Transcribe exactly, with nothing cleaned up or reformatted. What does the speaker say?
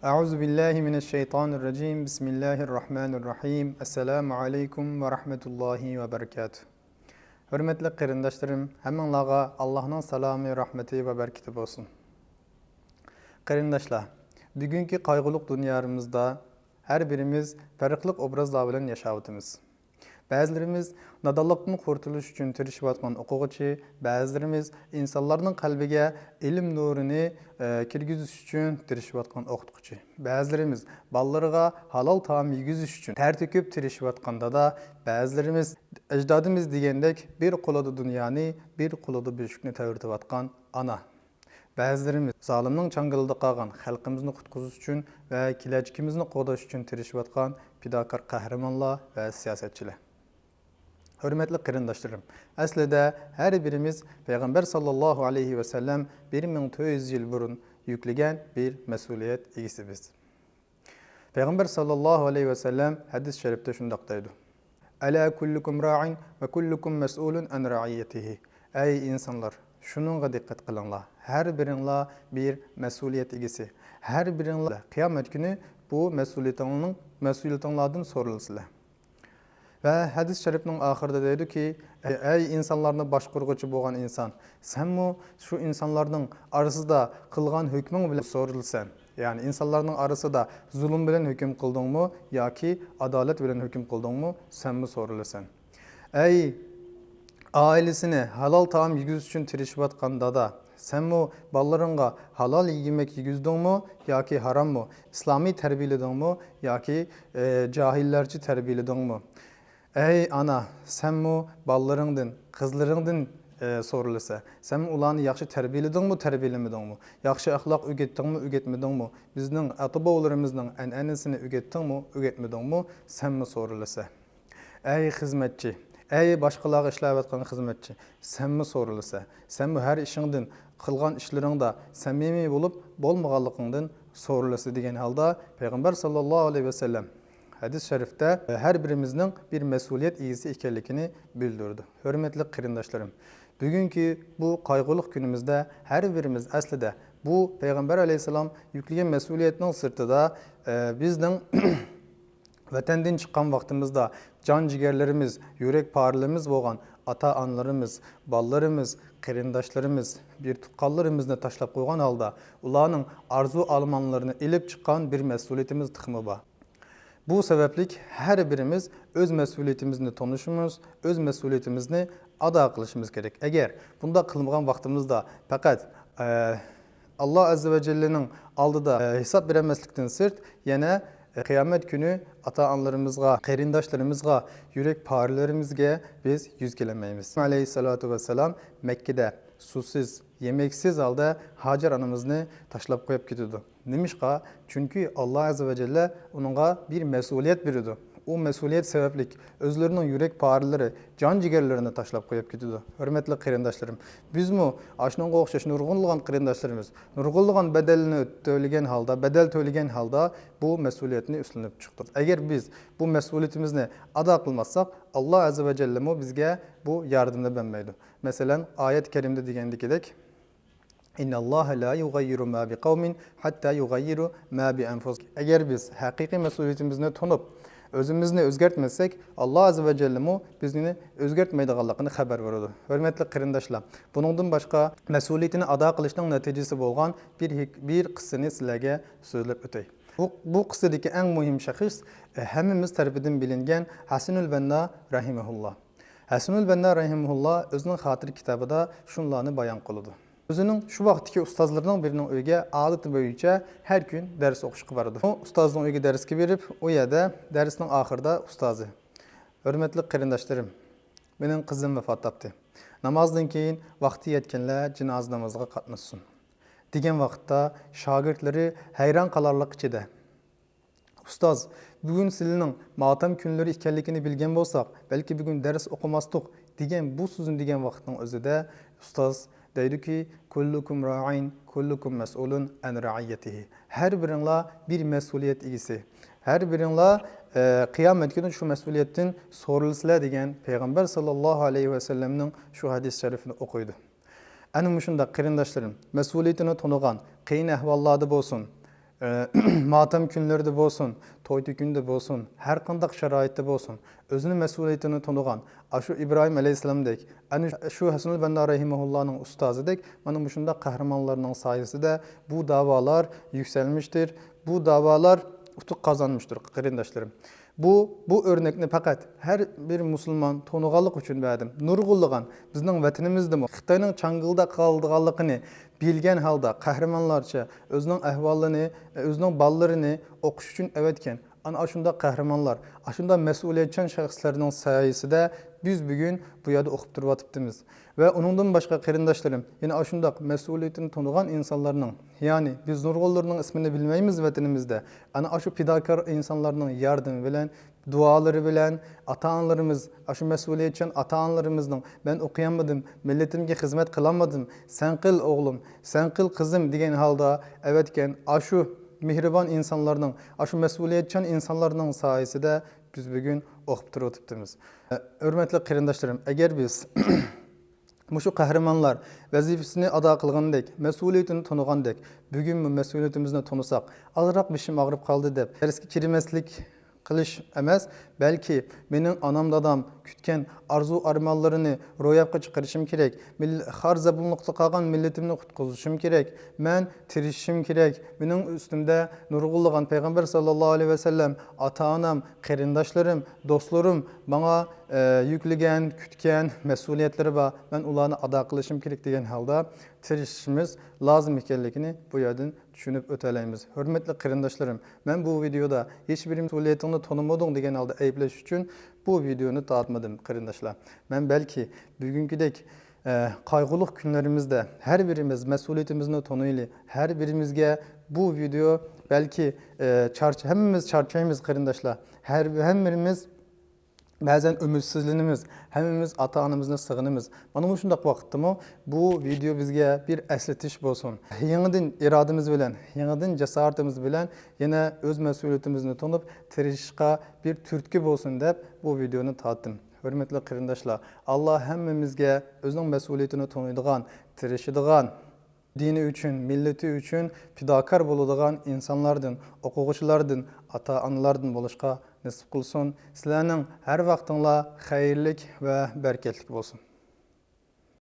أعوذ بالله من الشيطان الرجيم. بسم الله الرحمن الرحيم. السلام عليكم ورحمة الله وبركاته. ھۆرمەتلىك قېرىنداشلىرىم، ھەممىڭلارغا ئاللاھنىڭ سالامى، رەھمىتى ۋە بەرىكىتى بولسۇن. قېرىنداشلار، بۈگۈنكى قايغۇلۇق دۇنيامىزدا ھەر بىرىمىز پەرقلىق ئوبرازلار بىلەن ياشاۋاتىمىز. بەزىلىرىمىز نادانلىقتىن قۇتۇلۇش ئۈچۈن تىرىشىۋاتقان ئوقۇغۇچى، بەزىلىرىمىز ئىنسانلارنىڭ قەلبىگە ئىلىم نۇرىنى، ئە، كىرگۈزۈش ئۈچۈن تىرىشىۋاتقان ئوقۇتقۇچى، بەزىلىرىمىز بالىلىرىغا ھالال تائام يېگۈزۈش ئۈچۈن تەر تۆكۈپ تىرىشىۋاتقان دادا، بەزىلىرىمىز ئەجدادىمىز دېگەندەك بىر قولىدا دۇنيانى، بىر قولىدا بۆشۈكنى تەۋرىتىۋاتقان ئانا. بەزىلىرىمىز زالىمنىڭ چاڭگىلىدا قالغان خەلقىمىزنى قۇتقۇزۇش ئۈچۈن ۋە كېلەچىكىمىزنى قوغداش ئۈچۈن تىرىشىۋاتقان پىداكار قەھرىمانلار ۋە سىياسەتچىلەر. ھۆرمەتلىك قېرىنداشلىرىم، ئەسلىدە ھەر بىرىمىز پەيغەمبەر ساللاللاھۇ ئەلەيھى ۋەسەللەم بىر مىڭ تۆت يۈز يىل بۇرۇن يۈكلىگەن بىر مەسئۇلىيەت ئىگىسىمىز. پەيغەمبەر ساللاللاھۇ ئەلەيھى ۋەسەللەم ھەدىس شەرىپتە شۇنداق دەيدۇ: «ألا كلكم راع وكلكم مسؤول عن رعيته». ئەي ئىنسانلار، شۇنىڭغا دىققەت قىلىڭلار، ھەر بىرىڭلار بىر مەسئۇلىيەت ئىگىسى. ھەر بىرىڭلار قىيامەت كۈنى بۇ مەسئۇلىيىتىڭنىڭ، مەسئۇلىيىتىڭلاردىن سورىلىسىلەر. ۋە ھەدىس شەرىپنىڭ ئاخىرىدا دەيدۇكى، ئەي ئىنسانلارنى باشقۇرغۇچى بولغان ئىنسان، سەنمۇ شۇ ئىنسانلارنىڭ ئارىسىدا قىلغان ھۆكمۈڭ بىلەن سورىلىسەن. يەنى ئىنسانلارنىڭ ئارىسىدا زۇلۇم بىلەن ھۆكۈم قىلدىڭمۇ ياكى ئادالەت بىلەن ھۆكۈم قىلدىڭمۇ، سەنمۇ سورىلىسەن. ئەي ئائىلىسىنى ھالال تائام يېگۈزۈش ئۈچۈن تىرىشىۋاتقان دادا، سەنمۇ بالىلىرىڭغا ھالال يېمەك يېگۈزدۈڭمۇ ياكى ھاراممۇ؟ ئىسلامىي تەربىيىلىدىڭمۇ ياكى، ئە، جاھىللەرچە تەربىيىلىدىڭمۇ؟ ئەي ئانا، سەنمۇ بالىلىرىڭدىن، قىزلىرىڭدىن، ئە، سورىلىسە، سەنمۇ ئۇلارنى ياخشى تەربىيىلىدىڭمۇ، تەربىيىلىمىدىڭمۇ؟ ياخشى ئەخلاق ئۆگەتتىڭمۇ، ئۆگەتمىدىڭمۇ؟ بىزنىڭ ئاتا-بوۋىلىرىمىزنىڭ ئەنئەنىسىنى ئۆگەتتىڭمۇ، ئۆگەتمىدىڭمۇ؟ سەنمۇ سورىلىسە. ئەي خىزمەتچى، ئەي باشقىلارغا ئىشلەۋاتقان خىزمەتچى، سەنمۇ سورىلىسە، سەنمۇ ھەر ئىشىڭدىن، قىلغان ئىشلىرىڭدا سەمىمىي بولۇپ بولمىغانلىقىڭدىن سورىلىسە دېگەن ھالدا پەيغەمبەر ساللاللاھۇ ئەلەيھى ۋەسەللەم ھەدىس شەرىفتە ھەر بىرىمىزنىڭ بىر مەسئۇلىيەت ئىگىسى ئىكەنلىكىنى بىلدۈرىدۇ. ھۆرمەتلىك قېرىنداشلىرىم، بۈگۈنكى بۇ قايغۇلۇق كۈنىمىزدە ھەر بىرىمىز ئەسلىدە بۇ پەيغەمبەر ئەلەيھىسسالام يۈكلىگەن مەسئۇلىيەتنىڭ سىرتىدا، ئە، بىزنىڭ ۋەتەندىن چىققان ۋاقتىمىزدا جان جىگەرلىرىمىز، يۈرەك پارىلىرىمىز بولغان ئاتا-ئانىلىرىمىز، بالىلىرىمىز، قېرىنداشلىرىمىز، بىر تۇغقانلىرىمىزنى تاشلاپ قويغان ھالدا ئۇلارنىڭ ئارزۇ-ئارمانلىرىنى ئېلىپ چىققان بىر مەسئۇلىيىتىمىز تېخىمۇ بار. بۇ سەۋەبلىك ھەر بىرىمىز ئۆز مەسئۇلىيىتىمىزنى تونۇشىمىز، ئۆز مەسئۇلىيىتىمىزنى ئادا قىلىشىمىز كېرەك. ئەگەر بۇنداق قىلمىغان ۋاقتىمىزدا پەقەت، ئە، ئاللا ئەززە ۋە جەللىنىڭ ئالدىدا، ئە، ھېساب بېرەلمەسلىكتىن سىرت، يەنە، ئە، قىيامەت كۈنى ئاتا-ئانىلىرىمىزغا، قېرىنداشلىرىمىزغا، يۈرەك پارىلىرىمىزگە بىز يۈز كېلەلمەيمىز. ئەلەيھىسسالاتۇ ۋەسسالام مەككىدە سۇسىز، يېمەكسىز ھالدا ھاجەر ئانىمىزنى تاشلاپ قويۇپ كېتىدۇ. نېمىشقا؟ چۈنكى ئاللا ئەززە ۋە جەللە ئۇنىڭغا بىر مەسئۇلىيەت بېرىدۇ. ئۇ مەسئۇلىيەت سەۋەبلىك ئۆزلىرىنىڭ يۈرەك پارىلىرى، جان جىگەرلىرىنى تاشلاپ قويۇپ كېتىدۇ. ھۆرمەتلىك قېرىنداشلىرىم، بىزمۇ ئاشۇنىڭغا ئوخشاش نۇرغۇنلىغان قېرىنداشلىرىمىز نۇرغۇنلىغان بەدەلنى تۆلىگەن ھالدا، بەدەل تۆلىگەن ھالدا بۇ مەسئۇلىيەتنى ئۈستىلىنىپ چىقتۇق. ئەگەر بىز بۇ مەسئۇلىيىتىمىزنى ئادا قىلماساق، ئاللا ئەززە ۋە جەللىمۇ بىزگە بۇ ياردىمىنى بەرمەيدۇ. مەسىلەن، ئايەت كەرىمدە دېگەندىكىدەك، إن الله لا يغير ما بقوم حتى يغيروا ما بأنفسهم. ئەگەر بىز ھەقىقىي مەسئۇلىيىتىمىزنى تونۇپ، ئۆزىمىزنى ئۆزگەرتمىسەك، ئاللا ئەززە ۋە جەللىمۇ بىزنى ئۆزگەرتمەيدىغانلىقىنى خەۋەر بېرىدۇ. ھۆرمەتلىك قېرىنداشلار، بۇنىڭدىن باشقا مەسئۇلىيىتىنى ئادا قىلىشنىڭ نەتىجىسى بولغان بىر ھېك-، بىر قىسسىنى سىلەرگە سۆزلەپ ئۆتەي. بۇ، بۇ قىسسىدىكى ئەڭ مۇھىم شەخس، ئە، ھەممىمىز تەرىپىدىن بىلىنگەن ھەسەنۇل بەننا رەھىمەھۇللا. ھەسەنۇل بەننا رەھىمەھۇللا ئۆزىنىڭ خاتىرە كىتابىدا شۇنىلارنى بايان قىلىدۇ. ئۆزىنىڭ شۇ ۋاقىتتىكى ئۇستازلىرىنىڭ بىرىنىڭ ئۆيىگە ئادىتى بويىچە ھەر كۈن دەرس ئوقۇشقا بارىدۇ. ئۇ ئۇستازنىڭ ئۆيىگە دەرسكە بېرىپ، ئۇ يەردە دەرسنىڭ ئاخىرىدا ئۇستازى، ھۆرمەتلىك قېرىنداشلىرىم، مېنىڭ قىزىم ۋاپات تاپتى. نامازدىن كېيىن ۋاقتى يەتكەنلەر جىنازا نامىزىغا قاتناشسۇن، دېگەن ۋاقىتتا شاگىرتلىرى ھەيران قالارلىق ئىچىدە، ئۇستاز، بۈگۈن سىلىنىڭ ماتەم كۈنلىرى ئىكەنلىكىنى بىلگەن بولساق، بەلكى بۈگۈن دەرس ئوقۇماستۇق، دېگەن بۇ سۆزنى دېگەن ۋاقىتنىڭ ئۆزىدە ئۇستاز دەيدۇكى، كلكم راع، كلكم مسؤول عن رعيته. ھەر بىرىڭلار بىر مەسئۇلىيەت ئىگىسى. ھەر بىرىڭلار، ئە، قىيامەت كۈنى شۇ مەسئۇلىيەتتىن سورىلىسىلەر دېگەن پەيغەمبەر ساللاللاھۇ ئەلەيھى ۋەسەللەمنىڭ شۇ ھەدىس شەرىفىنى ئوقۇيدۇ. ئەنە مۇشۇنداق قېرىنداشلىرىم، مەسئۇلىيىتىنى تونۇغان، قىيىن ئەھۋاللاردا بولسۇن، ئە، ماتەم كۈنلىرىدە بولسۇن، توي-تۆكۈندە بولسۇن، ھەر قانداق شارائىتتا بولسۇن، ئۆزىنىڭ مەسئۇلىيىتىنى تونۇغان، ئاشۇ ئىبراھىم ئەلەيھىسسالامدەك، ئەنە شۇ ھەسەنۇل بەننا رەھىمەھۇللانىڭ ئۇستازىدەك، مانا مۇشۇنداق قەھرىمانلارنىڭ سايىسىدە بۇ داۋالار يۈكسەلمىشتۇر، بۇ داۋالار ئۇتۇق قازانمىشتۇر، قېرىنداشلىرىم. بۇ، بۇ ئۆرنەكنى پەقەت ھەر بىر مۇسۇلمان تونۇغانلىق ئۈچۈن بەردىم. نۇرغۇنلىغان بىزنىڭ ۋەتىنىمىزدىمۇ خىتاينىڭ چاڭگىلىدا قالىدىغانلىقىنى بىلگەن ھالدا قەھرىمانلارچە ئۆزىنىڭ ئەھۋالىنى، ئۆزىنىڭ بالىلىرىنى ئوقۇش ئۈچۈن ئەۋەتكەن. ئانا ئاشۇنداق قەھرىمانلار، ئاشۇنداق مەسئۇلىيەتچان شەخسلەرنىڭ سايىسىدە بىز بۈگۈن بۇ يەردە ئوقۇپ تۇرۇۋاتىپتىمىز. ۋە ئۇنىڭدىن باشقا قېرىنداشلىرىم، يەنە ئاشۇنداق مەسئۇلىيىتىنى تونۇغان ئىنسانلارنىڭ، يەنى بىز نۇرغۇنلىرىنىڭ ئىسمىنى بىلمەيمىز ۋەتىنىمىزدە، ئەنە ئاشۇ پىداكار ئىنسانلارنىڭ ياردىمى بىلەن، دۇئالىرى بىلەن ئاتا-ئانىلىرىمىز، ئاشۇ مەسئۇلىيەتچان ئاتا-ئانىلىرىمىزنىڭ، «مەن ئوقۇيالمىدىم، مىللىتىمگە خىزمەت قىلالمىدىم، سەن قىل ئوغلۇم، سەن قىل قىزىم» دېگەن ھالدا ئەۋەتكەن ئاشۇ مېھرىبان ئىنسانلارنىڭ، ئاشۇ مەسئۇلىيەتچان ئىنسانلارنىڭ سايىسىدە بىز بۈگۈن ئوقۇپ تۇرۇۋېتىپتىمىز. ھۆرمەتلىك قېرىنداشلىرىم، ئەگەر بىز مۇشۇ قەھرىمانلار ۋەزىپىسىنى ئادا قىلغاندەك، مەسئۇلىيىتىنى تونۇغاندەك، بۈگۈنمۇ مەسئۇلىيىتىمىزنى تونۇساق، ئازراق بېشىم ئاغرىپ قالدى دەپ دەرسكە كىرمەسلىك قىلىش ئەمەس، بەلكى مېنىڭ ئانام-دادام كۈتكەن ئارزۇ-ئارمانلىرىنى روياپقا چىقىرىشىم كېرەك، مىل-، خار-زەبۇنلۇقتا قالغان مىللىتىمنى قۇتقۇزۇشۇم كېرەك، مەن تىرىشىشىم كېرەك، مېنىڭ ئۈستۈمدە نۇرغۇنلىغان پەيغەمبەر ساللاللاھۇ ئەلەيھى ۋەسەللەم، ئاتا-ئانام، قېرىنداشلىرىم، دوستلىرىم ماڭا، ئە، يۈكلىگەن، كۈتكەن مەسئۇلىيەتلىرى بار، مەن ئۇلارنى ئادا قىلىشىم كېرەك دېگەن ھالدا تىرىشىشىمىز لازىم ئىكەنلىكىنى بۇ يەردىن چۈشىنىپ ئۆتەلەيمىز. ھۆرمەتلىك قېرىنداشلىرىم، مەن بۇ ۋىدېيودا ھېچبىر مەسئۇلىيىتىڭنى تونۇمىدىڭ دېگەن ھالدا ئەيىبلەش ئۈچۈن بۇ ۋىدېيونى تارتمىدىم، قېرىنداشلار. مەن بەلكى بۈگۈنكىدەك، ئە، قايغۇلۇق كۈنلىرىمىزدە ھەر بىرىمىز مەسئۇلىيىتىمىزنى تونۇيلى، ھەر بىرىمىزگە بۇ ۋىدېيو بەلكى، ئە، چارچ-، ھەممىمىز چارچايمىز، قېرىنداشلار. ھەر، ھەممىمىز بەزەن ئۈمىدسىزلىنىمىز، ھەممىمىز ئاتا-ئانىمىزنى سېغىنىمىز. مانا مۇشۇنداق ۋاقىتتىمۇ بۇ ۋىدېيو بىزگە بىر ئەسلىتىش بولسۇن. يېڭىدىن ئىرادىمىز بىلەن، يېڭىدىن جاسارىتىمىز بىلەن يەنە ئۆز مەسئۇلىيىتىمىزنى تونۇپ، تىرىشىشقا بىر تۈرتكە بولسۇن دەپ بۇ ۋىدېيونى تارتتىم. ھۆرمەتلىك قېرىنداشلار، ئاللا ھەممىمىزگە ئۆزىنىڭ مەسئۇلىيىتىنى تونۇيدىغان، تىرىشىدىغان، دىنى ئۈچۈن، مىللىتى ئۈچۈن پىداكار بولىدىغان ئىنسانلاردىن، ئوقۇغۇچىلاردىن، ئاتا-ئانىلاردىن بولۇشقا نېسىپ قىلسۇن. سىلەرنىڭ ھەر ۋاقتىڭلار خەيرلىك ۋە بەرىكەتلىك بولسۇن.